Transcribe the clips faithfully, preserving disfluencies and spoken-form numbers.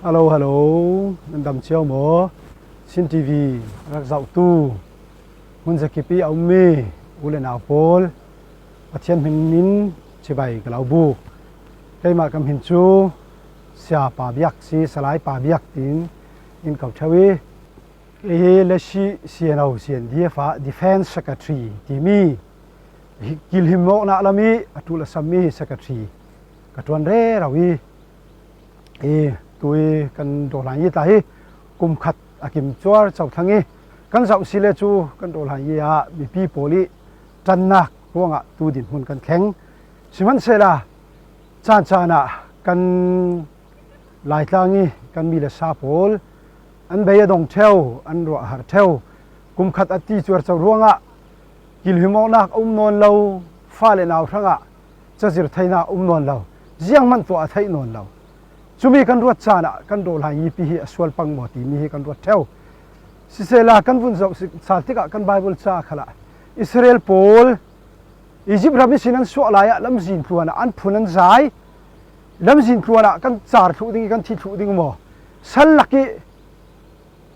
Hello, hello. Nan dam cio maw? Chin T V rak zohtu, hmun zakip i a ummi u le nau pawl, Pathian hmingin chibai ka lo buk. Keimah ka hmin cu Sia Pa Biak si, Salai Pa Biak tiin in ko ṭheu i, kei hi Lesi C N O, C N D F ah Defence Secretary timi, hi, kilhimawknak lam i a ṭul a sammi hi secretary ka ṭuan rero i, i tui kan dawhlan i ta hi kum khat a kim cuar co thlang i, kan zoh si le cu kan dawhlan i ah mipi pawl i ṭannak ruangah tu dinhmun kan thleng. Sihmanhsehlaw, caan caan ah kan Laitlang i kan mi le sa pawl an bei a dong ṭheu, an ruah a har ṭheu. Kum khat a ti cuar co ruangah kilhimawknak a um nawn lo, fa le nau hrangah cazir theinak a um nawn lo, zianghman tuah a theih nawn lo. Cumi kan ruat caan ah kan dawhlan i pi hi a sual pang maw timi hi kan ruat ṭheu. Sisehla, kan vun zoh si-, sal tikah kan Baibal ca khalah Israel pawl Izipt ram ihsin an suah lai ah lamzin tluan ah an phun an zai. Lamzin tluan ah kan car thluh ding i kan thi thluh ding maw? Sal lak i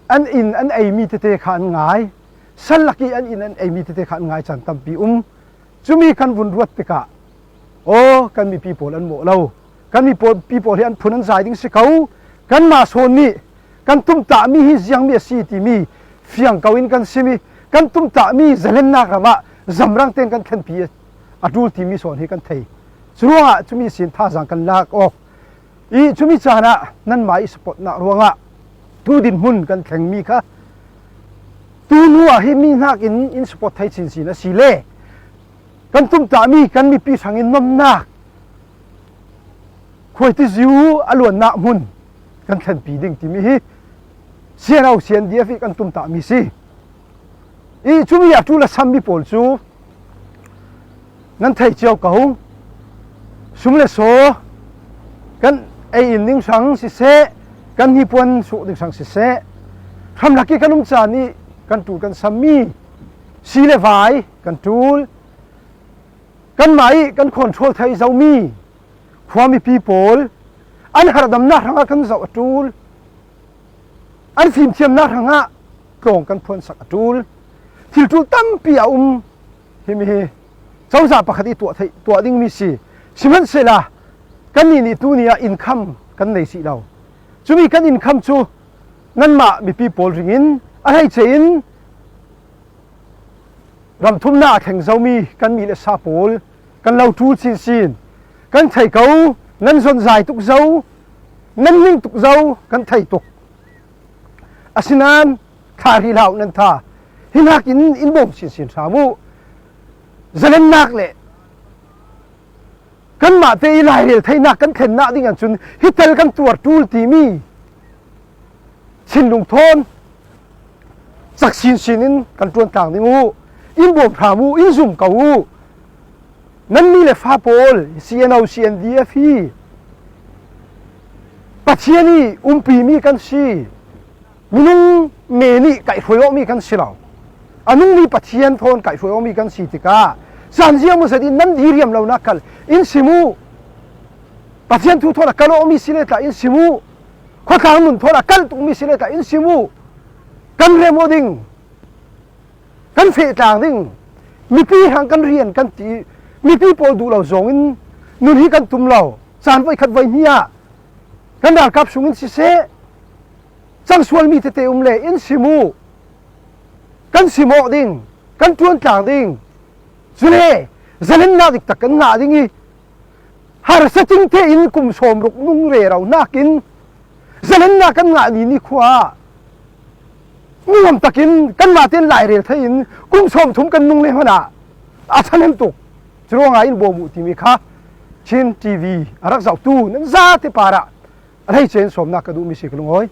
an in an eimi tete kha an ngai. Sal lak i an in an eimi tete kha an ngai caan tampi um. Cumi kan vun ruat tikah, aw, kan mipi pawl an mawh lo. Kan mipi pawl hi an phun an zai ding si ko. Kanmah sawn nih kan tumtahmi hi ziangmi a si timi fiang ko in kan sim i, kan tumtahmi zalennak ram ah zamrang tein kan thlenpi a ṭul timi sawn hi kan thei. Curuangah cumi sin thazaang kan lak awk i, cumi caan ah nanmah i supportnak ruangah tu dinhmun kan thlengmi kha tu hnu ah hi mi hnakin in support thei chinchin a si le kan tumtahmi kan mipi hrangin nomnak khuaitiziu a luannak hmun kan thlenpi ding timi hi C N O, C N D F i kan tumtahmi si. I cumi a ṭul a sammi pawl cu nan thei cio ko. Sum le saw kan ei in ding hrang siseh, kan hnipuan suh ding hrang siseh, hramlak i kan um caan i kan ṭul kan sammi si le vai kan ṭul, kanmah i kan control thei zomi khuamipi pawl an harhdamnak hrangah kan zoh a ṭul, an fimthiamnak hrangah tlawng kan phuansak a ṭul, thil ṭul tampi a um. Himi hi cozah pakhat i tuah theih, tuah dingmi si. Sihmanhsehlaw, kannih nih tuni ah income kan nei si lo. Cumi kan income cu nanmah mipi pawl ringin a hleice in ramthumnak a thleng zomi kan mi le sa pawl kan lo ṭul sinsin. Kan thei ko, nan zonzai tuk zo, nan ning tuk zo kan thei tuk. Asinain thla hrih hlah uh nan tha. Hi hnakin in bawm sinsin hram uh. Zalennak le kanmah te i lairel theinak kan thlennak ding ahcun hi tel kan tuar ṭul timi thinlung thawn cak sinsin in kan ṭuan tlang ding uh. In bawm hram uh, in zum ko uh. Nan mi le fa pawl, C N O, C N D F hi Pathian i umpimi kan si. Minung me nih kaihhruai awkmi kan si lo. A nungmi Pathian thawn kaihhruai awkmi kan si tikah, caan ziang maw zat in nan diriam lonak khal in sim uh. Pathian thu thawn a kal awkmi si le tla in sim uh. Khuatlang nun thawn a kal tukmi si le tla in sim uh. Kan rem aw ding, kan feh tlang ding, mipi hrang kan rian kan ti, mipi pawl duh lo zongin nun hi kan tum lo. Caan voi khat voi hnih ah kan ralkap sungin siseh, cangsualmi tete um le in sim uh. Kan sim awk ding, kan ṭuan tlang ding. Cule zalennak diktak kan ngah ding i, harsa ting tein kum sawmruk nung rero hnakin zalennak kan ngah ni nikhua ah nuam takin kanmah tein lairel thei in kum sawmthum kan nung le hmanh ah a ṭhahnem tuk. Curuangah in bawm uh timi kha Chin T V a rak zohtu nan zate parah a hleice in sawmnak ka duhmi si ka lungawi.